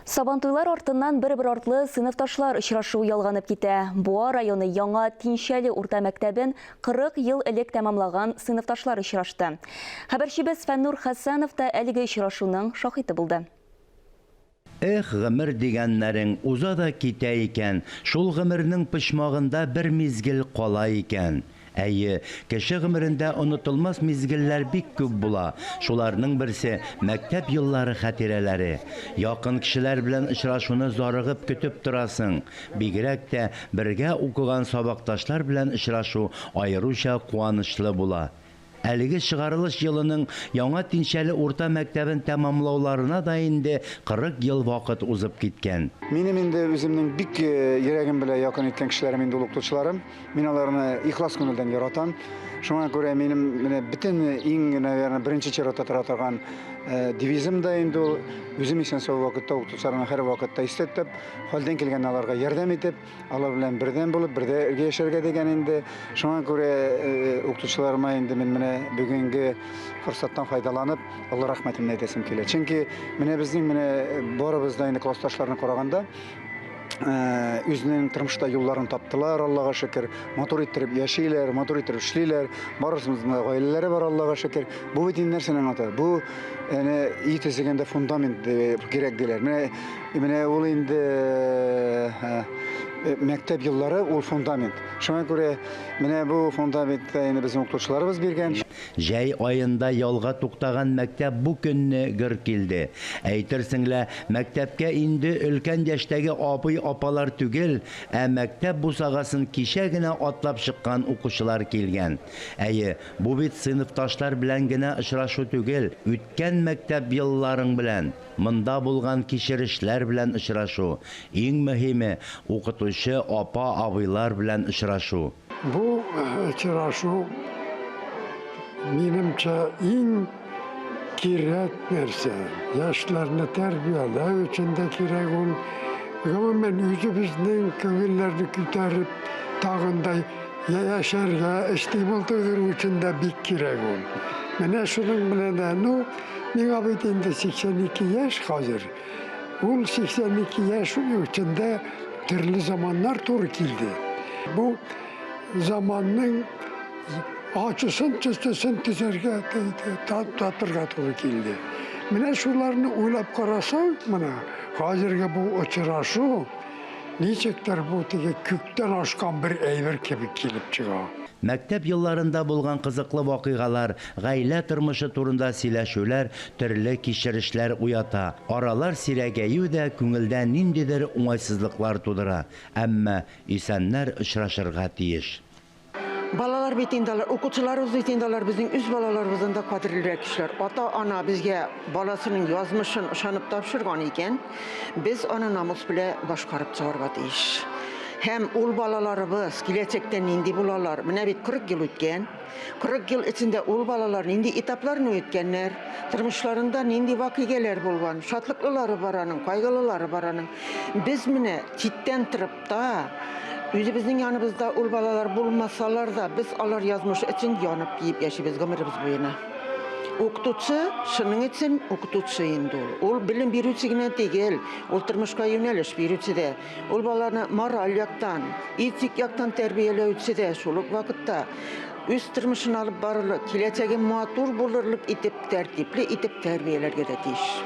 Сабантуйлар артыннан бер-бер артлы сыйныфташлар очрашуы ялганып китә. Буа районы Яңа Тинчәле урта мәктәбен 40 ел элек тәмамлаган сыйныфташлар очрашты. Хәбәрчебез Фәннур Хәсәнов та әлеге очрашуның шаһиты булды. Эх, гомер дигәннәрең уза да китә икән, шул гомернең почмагында бер мизгел кала икән. Әйе, кеше гомерендә онытылмас мизгелләр бик күп була. Шуларның берсе, мәктәп еллары хатирәләре. Якын кешеләр белән очрашуны зарыгып көтеп торасың. Бигрәк тә бергә укыган сабакташлар белән очрашу аеруча куанычлы була. Әлеге чыгарылыш елының Яңа Тинчәле урта мәктәбен тәмамлауларына да инде 40 ел вакыт узып киткән. Минем инде үземнең бик йөрәгем белән якын иткән кешеләрем инде ул укытучыларым. Мин аларны ихлас күңелдән яратам. Шуңа күрә минем менә бөтен иң, наверное, беренче чиратта тора торган э, девизым да инде ул үзем исән сау вакытта укытучыларны һәр вакытта истә тотып, хәлдән килгән аларга ярдәм итеп, алар белән бердәм булып, бергә яшәргә дигән инде. Шуңа күрә э, укытучыларыма инде мин менә бүгенге форсаттан файдаланып, олы рәхмәтемне әйтәсем килә. Чөнки менә безнең менә барыбыз да инде классташларны караганда, Э, үзенең тормышта юлларын таптылар, Аллага шөкер. Матур иттереп яшиләр, матур иттереп эшлиләр. Барысының да гаиләләре бар, Аллага шөкер. Бу бит инде нәрсәне аңлата? Бу әнә өй төзегәндә фундамент кирәк диләр. Менә менә ул инде э, мәктәп еллары ул фундамент. Шуңа күрә менә бу фундаментта инде безнең укытучыларыбыз биргән. Җәй аенда ялга туктаган мәктәп бу көнне гөр килде. Әйтерсең лә, мәктәпкә инде өлкән яшьтәге абый-апалар түгел, ә мәктәп бусагасын кичә генә атлап чыккан укучылар килгән. Әйе, бу бит сыйныфташлар белән генә очрашу түгел, үткән мәктәп елларың белән, монда булган кичерешләр белән очрашу, иң мөһиме, укытучы апа-абыйлар белән очрашу. Бу очрашу, минемчә, иң кирәк нәрсә. Яшьләрне тәрбияләү өчен дә кирәк ул. Гомумән, үзебезнең күңелләрне күтәреп, тагын да яшәргә стимул тудыру өчен дә бик кирәк ул. Менә шуның белән дә, ну, миңа бит инде 82 яшь хәзер. Ул 82 яшь эчендә төрле заманнар туры килде. Бу заманның ачысын, төчесен төзәргә, татырга туры килде. Менә шуларны уйлап карасаң, менә хәзерге бу очрашу ничектер бу теге күктән ашкан бер әйбер кебек килеп чыга. Мәктәп елларында булган кызыклы вакыйгалар, гаилә тормышы турында сөйләшүләр төрле кичерешләр уята. Аралар сирәгәю дә күңелдә ниндидер уңайсызлыклар тудыра. Әмма исәннәр очрашырга тиеш. Балалар бит инде алар, укучыларыбыз бит инде алар безнең үз балаларыбыздан да кадерлерәк кешеләр. Ата-ана безгә баласының язмышын ышанып тапшырган икән, без аны намус белән башкарып чыгарга тиеш. Һәм ул балаларыбыз киләчәктә нинди булалар? Менә бит 40 ел үткән. 40 ел эчендә ул балалар нинди этапларны үткәннәр, тормышларында нинди вакыйгалар булган, шатлыклылары бар аның, кайгылылары бар аның. Без менә читтән торып та, үзебезнең яныбызда ул балалар булмасалар да, без алар язмышы өчен янып киеп яшибез гомеребез буена. Укытучы, шуның өчен укытучы инде ул. Ул белем бирүче генә түгел, ул тормышка юнәлеш бирүче дә. Ул баланы мораль яктан, этик яктан тәрбияләүче дә, шул ук вакытта үз тормышын алып барырлык, киләчәге матур булырлык итеп, тәртипле итеп тәрбияләргә дә тиеш.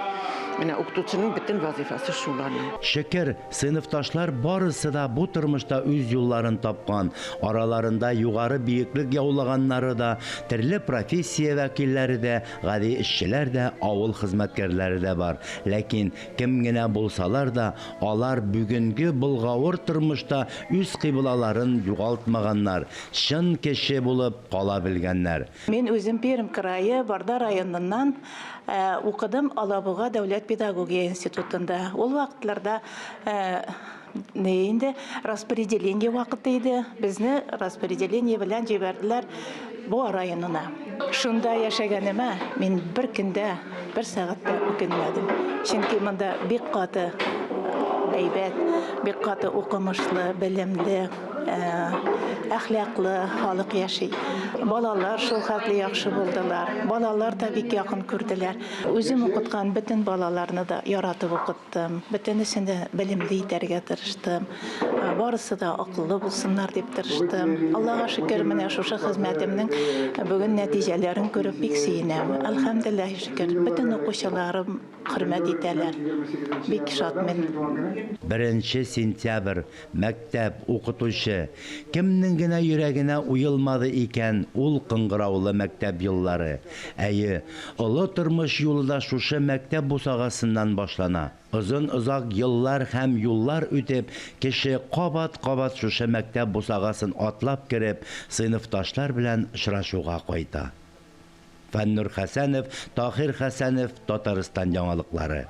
Менә укытучының бөтен вазыйфасы шул аның. Шөкер, сыйныфташлар барысы да бу тормышта үз юлларын тапкан, араларында югары биеклек яулаганнары да, төрле профессия вәкилләре дә, гади эшчеләр дә, авыл хезмәткәрләре дә бар. Ләкин кем генә булсалар да, алар бүгенге болгавыр тормышта үз кыйблаларын югалтмаганнар, чын кеше булып кала белгәннәр. Мин үзем Пермь крае, Барда районыннан укыдым Алабуга дәүләт педагогия институтында. Ул вакытларда ни инде распределение вакыты иде. Безне распределение белән җибәрделәр Буа районына. Шунда яшәгәнемә мин бер көндә, бер сәгать тә үкенмәдем. Чөнки монда бик каты әйбәт, бик каты укымышлы, белемле. Әхлаклы халык яши. Балалар шул хәтле яхшы булдылар. Балалар да бик якын күрделәр. Үзем укыткан бөтен балаларны да яратып укыттым. Бөтенесен дә белемле итәргә тырыштым. Барысы да акыллы булсыннар дип тырыштым. Аллага шөкер, менә шушы хезмәтемнең бүген нәтиҗәләрен күреп бик сөенәм. Әлхәмдүлилләһи шөкер, бөтен укучыларым хөрмәт итәләр. Бик шат мин. Беренче сентябрь, мәктәп, укытучы. Кемнең генә йөрәгенә уелмады икән ул кыңгыраулы мәктәп еллары? Әйе, олы тормыш юлы да шушы мәктәп бусагасыннан башлана. Озын-озак еллар һәм юллар үтеп, кеше кабат-кабат шушы мәктәп бусагасын атлап кереп, сыйныфташлар белән очрашуга кайта. Фәннур Хәсәнов, Таһир Хәсәнов, Татарстан яңалыклары.